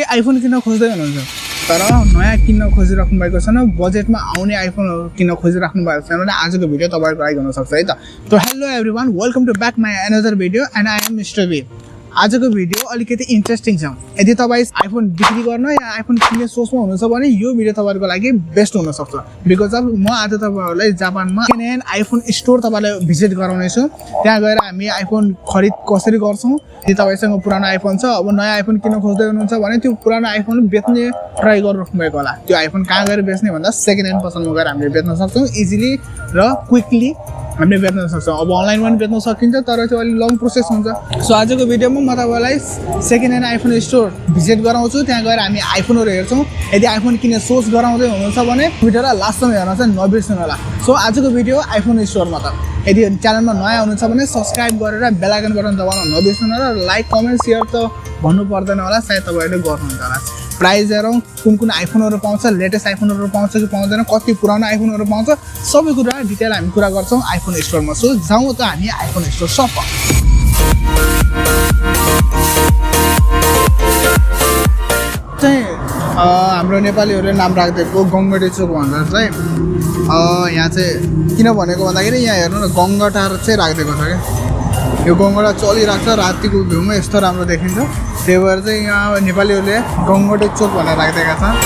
IPhone किन्न खोज्दै हुनुहुन्छ तर नयाँ किन्न खोजिराख्नु भएको छैन बजेटमा आउने आइफोनहरु किन्न खोजिराख्नु भएको छैन भने आजको भिडियो तपाईहरुको लागि हुन सक्छ है त। So hello everyone welcome to back my another video and I am mister B. आजको भिडियो अलिकति इन्ट्रेस्टिङ छ। यदि तपाई आइफोन बिक्री गर्न या आइफोन किन्ने सोचमा हुनुहुन्छ भने यो भिडियो तपाईहरुको लागि बेस्ट हुन सक्छ बिकज अफ म आज तपाईहरुलाई जापानमा सेकेन्ड आइफोन स्टोर तपाईलाई भिजिट गराउने छु। त्यहाँ गएर हामी आइफोन खरिद कसरी गर्छौं, यदि तपाईसँग पुरानो आइफोन छ अब नयाँ आइफोन किन्न खोज्दै हुनुहुन्छ भने त्यो पुरानो आइफोन बेच्ने ट्राई गरिराख्नु भएको होला। त्यो आइफोन कहाँ गएर बेच्ने भन्दा सेकेन्ड ह्यान्ड पसलमा गएर हामीले बेच्न सक्छौं इजिली र क्विकली हामीले बेच्न सक्छौं। अब अनलाइनमा पनि बेच्न सकिन्छ तर त्यो अलि लङ प्रोसेस हुन्छ। सो आजको भिडियोमा म तपाईलाई second hand iPhone store visit गराउँछु। त्यहाँ गएर हामी आइफोनहरु हेर्छौं। यदि आइफोन किन्ने सोच गराउँदै हुनुहुन्छ भने भिडियोलाई लास्टसम्म हेर्न चाहिँ नबिर्सनु होला। सो आजको भिडियो आइफोन स्टोरमा त यदि च्यानलमा नयाँ हुनुहुन्छ भने सब्स्क्राइब गरेर बेल आइकन बटन दबाउन नबिर्सनु होला र लाइक कमेन्ट शेयर त भन्नु पर्दैन होला, सायद तपाईहरुले गर्नुहुन्छ होला। प्राइस हेरौँ कुन आइफोनहरु पाउँछ, लेटेस्ट आइफोनहरु पाउँछ कि पाउँदैन, कति पुरानो आइफोनहरु पाउँछ, सबै कुरा डिटेल हामी कुरा गर्छौं आइफोन स्टोरमा। सो जाउँ त हामी आइफोन स्टोर सप। चाहिँ हाम्रो नेपालीहरुले नाम राख्दिएको गङ्गटे चोक भन्छ चाहिँ यहाँ चाहिँ किन भनेको भन्दाखेरि यहाँ हेर्नु न गङ्गटार चाहिँ राख्दिएको छ क्या। यो गङ्गटा चलिरहेको छ, रातिको भ्यूमा यस्तो राम्रो देखिन्छ। त्यही भएर चाहिँ यहाँ नेपालीहरूले गङ्गटे चोक भनेर राखिदिएका छन्।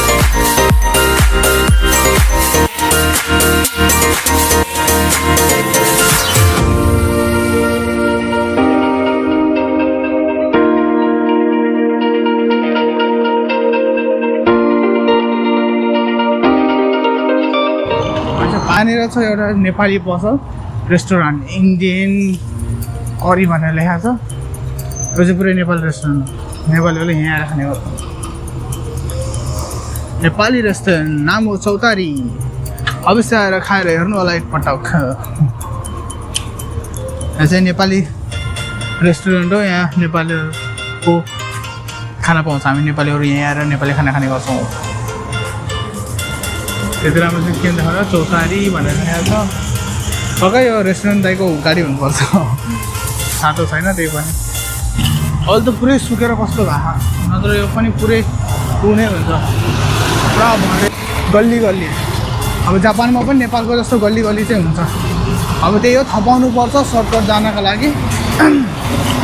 यहाँनिर छ एउटा नेपाली पसल रेस्टुरेन्ट इन्डियन करी भनेर लेखेको छ। यो चाहिँ पुरै नेपाली रेस्टुरेन्ट हो, नेपालीहरूले यहाँ आएर खाने गर्छ। नेपाली रेस्टुरेन्ट नाम हो चौतारी, अवश्य आएर खाएर हेर्नु होला एकपटक। यहाँ चाहिँ नेपाली रेस्टुरेन्ट हो, यहाँ नेपालीहरूको खाना पाउँछ। हामी नेपालीहरू यहाँ आएर नेपाली खाना खाने गर्छौँ। त्यति राम्रो चाहिँ के देखाएर चौतारी भनेर लेखेको छ। पक्कै यो रेस्टुरेन्ट दाइको गाडी हुनुपर्छ, सातो छैन त्यही पनि। अहिले त पुरै सुकेर कस्तो भएको, नत्र यो पनि पुरै पुनै हुन्छ पुरा भरे गल्ली गल्ली। अब जापानमा पनि नेपालको जस्तो गल्ली गल्ली चाहिँ हुन्छ। अब त्यही हो, थपाउनु पर्छ सर्टकट जानका लागि।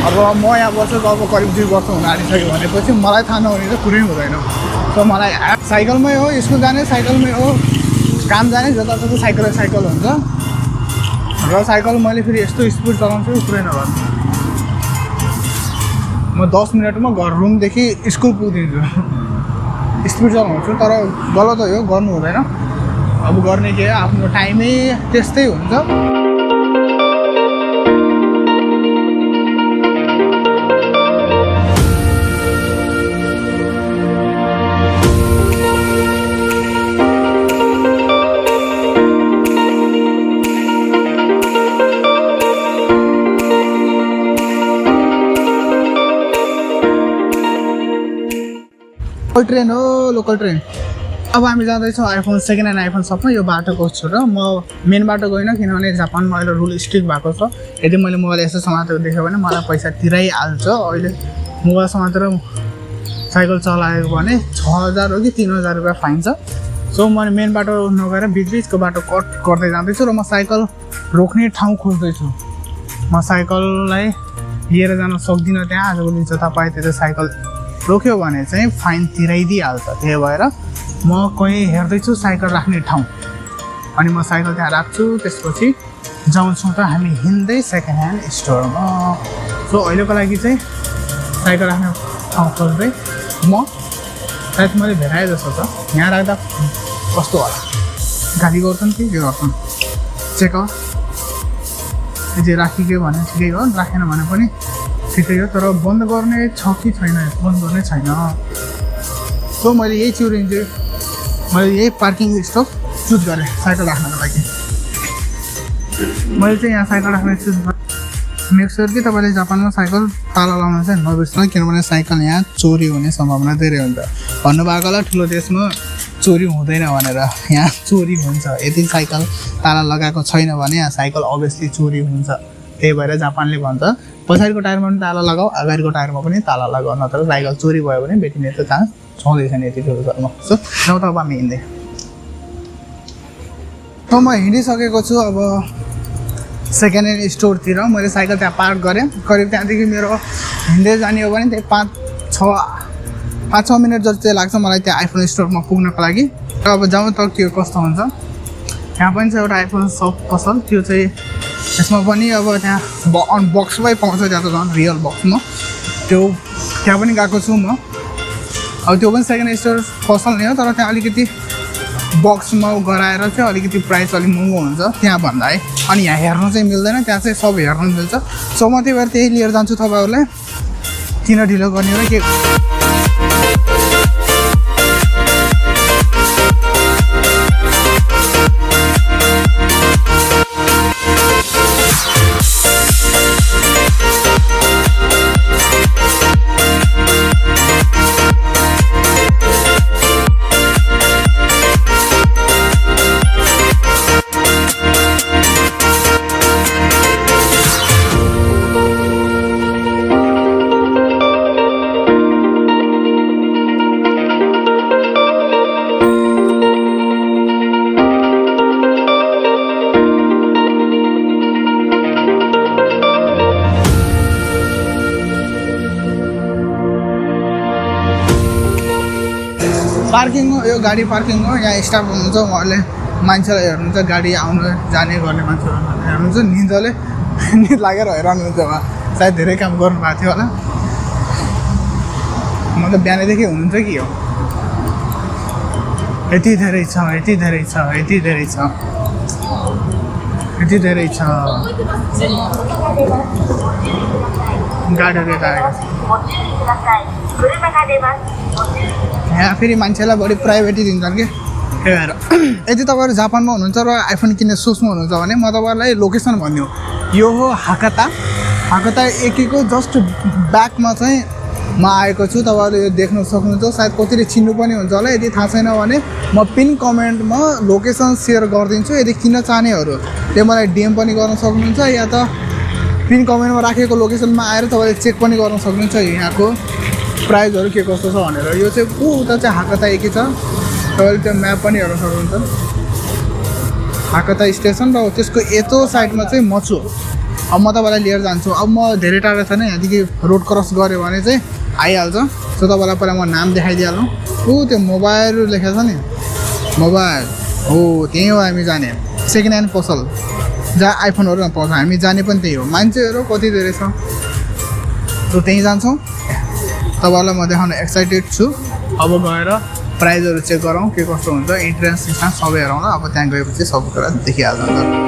अब म यहाँ बसेको अब करिब 2 वर्ष हुन आँटिसक्यो भनेपछि मलाई थाहा नहुने चाहिँ कुरै हुँदैन। सो मलाई साइकलमै हो, स्कुल जाने साइकलमै हो, काम जाने जताततै साइकल हुन्छ। र साइकल मैले फेरि यस्तो स्पिड चलाउँछु पुरै नगर्नु। म 10 मिनटमा घर रुमदेखि स्कुल पुगिदिन्छु। स्पिड चलाउँछु तर गलत हो, गर्नु हुँदैन। अब गर्ने के आफ्नो टाइमै त्यस्तै हुन्छ। ट्रेन हो, लोकल ट्रेन। अब हामी जाँदैछौँ आइफोन सेकेन्ड ह्यान्ड आइफोन सपमा। यो बाटोको छु र म मेन बाटो गइनँ किनभने जापानमा अहिले रुल स्ट्रिक्ट भएको छ। यदि मैले मोबाइल यसो समातेको देख्यो भने मलाई पैसा तिराइहाल्छ। अहिले मोबाइल समातेर साइकल चलायो भने 6000 हो कि 3000 रुपियाँ फाइन छ। सो मैले मेन बाटो नगएर बिचबिचको बाटो कट गर्दै जाँदैछु र म साइकल रोक्ने ठाउँ खोज्दैछु। म साइकललाई लिएर जान सक्दिनँ त्यहाँ। आजभोलि चाहिँ तपाईँ त्यो साइकल रोक्यो भने चाहिँ फाइन तिराइदिइहाल्छ। त्यही भएर म कहीँ हेर्दैछु साइकल राख्ने ठाउँ, अनि म साइकल त्यहाँ राख्छु। त्यसपछि जाउँछौँ त हामी हिँड्दै सेकेन्ड ह्यान्ड स्टोरमा। सो अहिलेको लागि चाहिँ साइकल राख्ने ठाउँ खोज्दै म सायद मैले भेटाएँ जस्तो छ। यहाँ राख्दा कस्तो होला, गाली गर्छन् कि के गर्छन् चेक हो। यदि राखियो भने ठिकै हो, राखेन भने पनि ठिकै हो। तर बन्द गर्ने छ कि छैन, बन्द गर्ने छैन। सो मैले यही चुरिन्छु, मैले यही पार्किङ स्टप चुज गरेँ साइकल राख्नको लागि। मैले चाहिँ यहाँ साइकल राख्ने चुज गरेँ। मेक स्योर कि तपाईँले जापानमा साइकल ताला लाउन चाहिँ नबिर्सनु, किनभने साइकल यहाँ चोरी हुने सम्भावना धेरै हुन्छ। भन्नुभएको होला ठुलो देशमा चोरी हुँदैन भनेर, यहाँ चोरी हुन्छ। यदि साइकल ताला लगाएको छैन भने यहाँ साइकल अभियसली चोरी हुन्छ। त्यही भएर जापानले भन्छ पछाडिको टायरमा पनि ताला लगाऊ, अगाडिको टायरमा पनि ताला लगाऊ, नत्र साइकल चोरी भयो भने भेटिने त चान्स छँदैछ नि यति ठुलो घरमा। सो जाउँ त अब हामी हिँड्दै। त म हिँडिसकेको छु अब सेकेन्ड ह्यान्ड स्टोरतिर। मैले साइकल त्यहाँ पार्क गरेँ। करिब त्यहाँदेखि मेरो हिँड्दै जाने हो भने त्यही 5-6 मिनट जति चाहिँ लाग्छ मलाई त्यहाँ आइफोन स्टोरमा पुग्नको लागि। र अब जाउँ त के कस्तो हुन्छ। यहाँ पनि छ एउटा आइफोन सप पसल, त्यो चाहिँ यसमा पनि अब त्यहाँ बक्समै पाउँछ, त्यहाँ त झन् रियल बक्समा। त्यो त्यहाँ पनि गएको छु म। अब त्यो पनि सेकेन्ड स्टोर पसल नै हो, तर त्यहाँ अलिकति बक्समा गराएर चाहिँ अलिकति प्राइस अलिक महँगो हुन्छ त्यहाँ भन्दा है। अनि यहाँ हेर्नु चाहिँ मिल्दैन, त्यहाँ चाहिँ सब हेर्नु मिल्छ। सो म त्यही भएर त्यही लिएर जान्छु तपाईँहरूलाई। किन ढिलो गर्ने हो के। पार्किङ हो, यो गाडी पार्किङ हो। यहाँ स्टाफ हुनुहुन्छ, उहाँहरूले मान्छेलाई हेर्नुहुन्छ, गाडी आउनु जाने गर्ने मान्छेहरू हेर्नुहुन्छ। निद लागेर हेरिरहनुहुन्छ उहाँ, सायद धेरै काम गर्नुभएको थियो होला। म त बिहानैदेखि हुनुहुन्छ कि हो। यति धेरै छ, यति धेरै छ, यति धेरै छ, यति धेरै छ। गाडीहरू यता आएको छ। यहाँ फेरि मान्छेलाई बढी प्राइभेटी दिन्छन् कि त्यही भएर। यदि तपाईँहरू जापानमा हुनुहुन्छ र आइफोन किन्ने सोच्नु हुनुहुन्छ भने म तपाईँहरूलाई लोकेसन भन्यो। यो हो हाकता एकीको जस्ट ब्याकमा चाहिँ म आएको छु। तपाईँहरूले यो देख्न सक्नुहुन्छ, सायद कतिले चिन्नु पनि हुन्छ होला। यदि थाहा छैन भने म पिन कमेन्टमा लोकेसन सेयर गरिदिन्छु। यदि किन्न चाहनेहरू त्यो मलाई डिएम पनि गर्न सक्नुहुन्छ, या त पिन कमेन्टमा राखेको लोकेसनमा आएर तपाईँले चेक पनि गर्न सक्नुहुन्छ यहाँको प्राइसहरू के कस्तो छ भनेर। यो चाहिँ उता चाहिँ हाकता एकी छ, तपाईँले त्यो म्याप पनि हेर्न सक्नुहुन्छ। हाकता स्टेसन र त्यसको यतो साइडमा चाहिँ म छु। अब म तपाईँलाई लिएर जान्छु। अब म धेरै टाढा छैन, यहाँदेखि रोड क्रस गऱ्यो भने चाहिँ आइहाल्छ। सो तपाईँलाई पहिला म नाम देखाइदिइहालौँ। त्यो मोबाइल लेखेको छ नि, मोबाइल हो त्यहीँ हो हामी जाने सेकेन्ड ह्यान्ड पसल, जहाँ आइफोनहरू पाउँछ। हामी जाने पनि त्यही हो। मान्छेहरू कति धेरै छ, सो त्यहीँ जान्छौँ। तपाईँहरूलाई म देखाउन एक्साइटेड छु। अब गएर प्राइजहरू चेक गरौँ के कस्तो हुन्छ, इन्ट्रेन्स सबै हेरौँ ल। अब त्यहाँ गएपछि सबै कुरा देखिहाल्छ अन्त।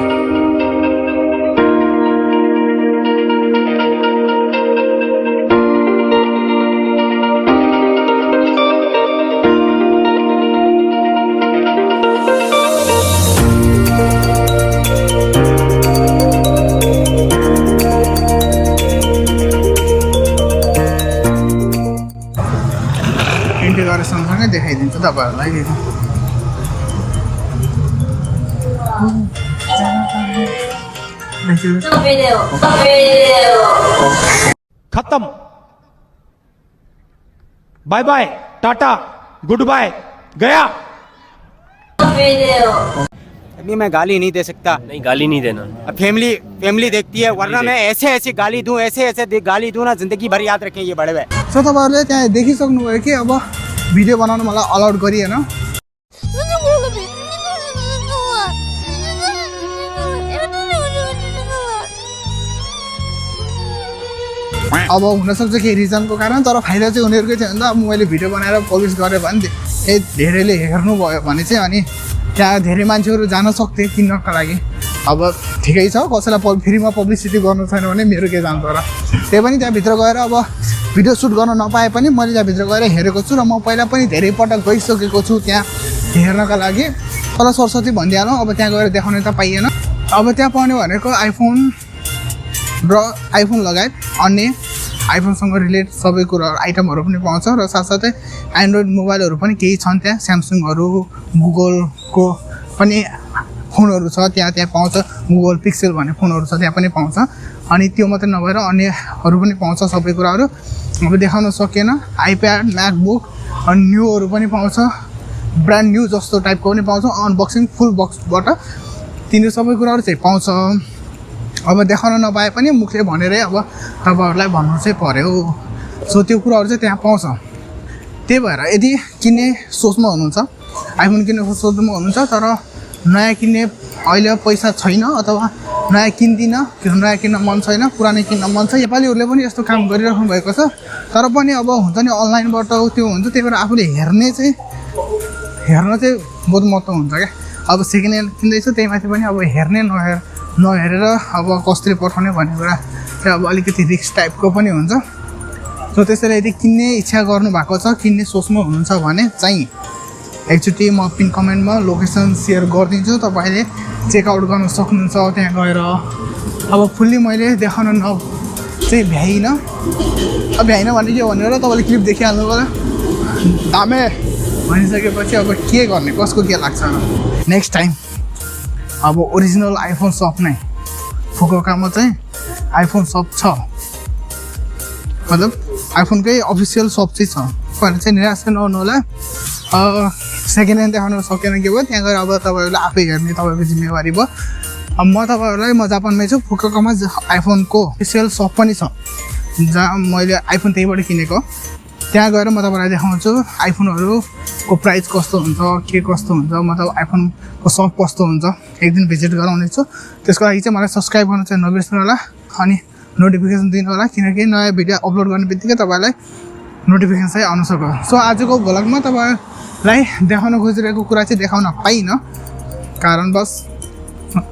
सँगसँगै देखाइदिन्छु तपाईँहरूलाई। खत्म, bye bye, tata, good bye, गया। अभी मैं गाली नहीं दे सकता। नहीं, गाली नहीं देना। अब फैमिली देखती है, वरना मैं ऐसे गाली दूं, ऐसे गाली दूं ना, जिंदगी भर याद रखें ये बड़े भाई। सो तपाईँहरूले त्यहाँ देखिसक्नुभयो कि अब भिडियो बनाउनु मलाई अलाउड गरिएन। अब हुनसक्छ केही रिजनको कारण, तर फाइदा चाहिँ उनीहरूकै थियो नि त। अब मैले भिडियो बनाएर पब्लिस गरेँ भने धेरैले हेर्नुभयो भने चाहिँ अनि त्यहाँ धेरै मान्छेहरू जान सक्थे किन्नका लागि। अब ठिकै छ, कसैलाई फ्रीमा पब्लिसिटी गर्नु छैन भने मेरो के जान्छ र। त्यही पनि त्यहाँभित्र गएर अब भिडियो सुट गर्न नपाए पनि मैले त्यहाँभित्र गएर हेरेको छु र म पहिला पनि धेरै पटक गइसकेको छु त्यहाँ हेर्नका लागि। तल सरस्वती भनिदिइहालौँ, अब त्यहाँ गएर देखाउन त पाइएन। अब त्यहाँ पाउने भनेको आइफोन र आइफोन लगायत अन्य आइफोनसँग रिलेट सबै कुराहरू आइटमहरू पनि पाउँछ। र साथसाथै एन्ड्रोइड मोबाइलहरू पनि केही छन् त्यहाँ, स्यामसङहरू, गुगलको पनि फोनहरू छ त्यहाँ पाउँछ। गुगल पिक्सेल भन्ने फोनहरू छ त्यहाँ पनि पाउँछ। अनि त्यो मात्रै नभएर अन्यहरू पनि पाउँछ सबै कुराहरू अब देखाउन सकेन आइप्याड म्याकबुक अनि न्यूहरू पनि पाउँछ ब्रान्ड न्यू जस्तो टाइपको पनि पाउँछ अनबक्सिङ फुल बक्सबाट तिनीहरू सबै कुराहरू चाहिँ पाउँछ अब देखाउन नपाए पनि मुखले भनेरै अब तपाईँहरूलाई भन्नु चाहिँ पर्यो सो त्यो कुराहरू चाहिँ त्यहाँ पाउँछ त्यही भएर यदि किन्ने सोचमा हुनुहुन्छ आइफोन किन्ने सोचमा हुनुहुन्छ तर नयाँ किन्ने अहिले पैसा छैन अथवा नयाँ किन्दिनँ नयाँ किन्न मन छैन पुरानै किन्न मन छ नेपालीहरूले पनि यस्तो काम गरिराख्नु भएको छ तर पनि अब हुन्छ नि अनलाइनबाट त्यो हुन्छ त्यही भएर आफूले हेर्न चाहिँ बहुत महत्त्व हुन्छ क्या अब सेकेन्ड ह्यान्ड किन्दैछु त्यही माथि पनि अब हेर्ने नहेरेर अब कसरी पठाउने भन्ने कुरा चाहिँ अब अलिकति रिस्क टाइपको पनि हुन्छ सो त्यसैले यदि किन्ने इच्छा गर्नुभएको छ किन्ने सोचमा हुनुहुन्छ भने चाहिँ एकचोटि म पिन कमेन्टमा लोकेसन सेयर गरिदिन्छु तपाईँले चेकआउट गर्न सक्नुहुन्छ त्यहाँ गएर अब फुल्ली मैले देखाउन चाहिँ भ्याइनँ अब भ्याइनँ भने के भनेर तपाईँले क्लिप देखिहाल्नु पऱ्यो दामे भनिसकेपछि अब के गर्ने कसको के लाग्छ नेक्स्ट टाइम अब ओरिजिनल आइफोन सप नै फुकुओकामा चाहिँ आइफोन सप छ मतलब आइफोनकै अफिसियल सप चाहिँ छ भनेर चाहिँ निराश नहुनु होला सेकेन्ड ह्यान्ड देखाउन सकेन के भयो त्यहाँ गएर अब तपाईँहरूले आफै हेर्ने तपाईँको जिम्मेवारी भयो अब म तपाईँहरूलाई म जापानमै छु फुकुओकामा आइफोनको अफिसियल सप पनि छ जहाँ मैले आइफोन त्यहीँबाट किनेको त्यहाँ गएर म तपाईँलाई देखाउँछु आइफोनहरूको प्राइस कस्तो हुन्छ के कस्तो हुन्छ मतलब आइफोनको सप कस्तो हुन्छ एक दिन भिजिट गराउने छु त्यसको लागि चाहिँ मलाई सब्सक्राइब गर्नु चाहिँ नबिर्सनु होला अनि नोटिफिकेसन दिनु होला किनकि नयाँ भिडियो अपलोड गर्ने बित्तिकै तपाईँलाई नोटिफिकेसन चाहिँ आउन सक्छ सो आजको भ्लगमा तपाईँलाई देखाउन खोजिरहेको कुरा चाहिँ देखाउन पाइनँ कारण बस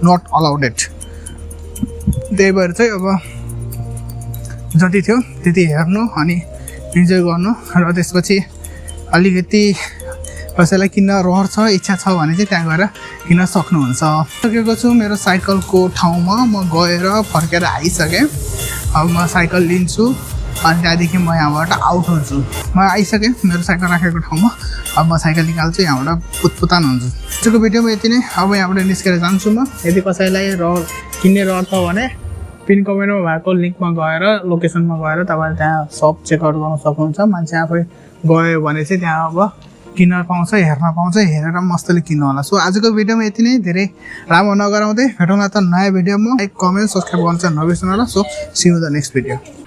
नट अलाउडेड त्यही भएर चाहिँ अब जति थियो त्यति हेर्नु अनि इन्जोय गर्नु र त्यसपछि अलिकति कसैलाई किन्न रहर छ इच्छा छ भने चाहिँ त्यहाँ गएर किन्न सक्नुहुन्छ सकेको छु मेरो साइकलको ठाउँमा म गएर फर्केर आइसकेँ अब म साइकल लिन्छु अनि त्यहाँदेखि म यहाँबाट आउट हुन्छु म आइसकेँ मेरो साइकल राखेको ठाउँमा अब म साइकल निकाल्छु यहाँबाट पुतपुतान हुन्छु आजको भिडियोमा यति नै अब यहाँबाट निस्केर जान्छु म यदि कसैलाई किन्ने रहर छ भने पिन कमेन्टमा भएको लिङ्कमा गएर लोकेसनमा गएर तपाईँले त्यहाँ सप चेकआउट गर्न सक्नुहुन्छ मान्छे आफै गयो भने चाहिँ त्यहाँ अब किन्न पाउँछ हेर्न पाउँछ हेरेर मस्तले किन्नु होला सो आजको भिडियोमा यति नै धेरै लामो नगराउँदै भेटौँला त नयाँ भिडियोमा लाइक कमेन्ट सब्सक्राइब गर्न चाहिँ नबिर्सनु होला so see you the next video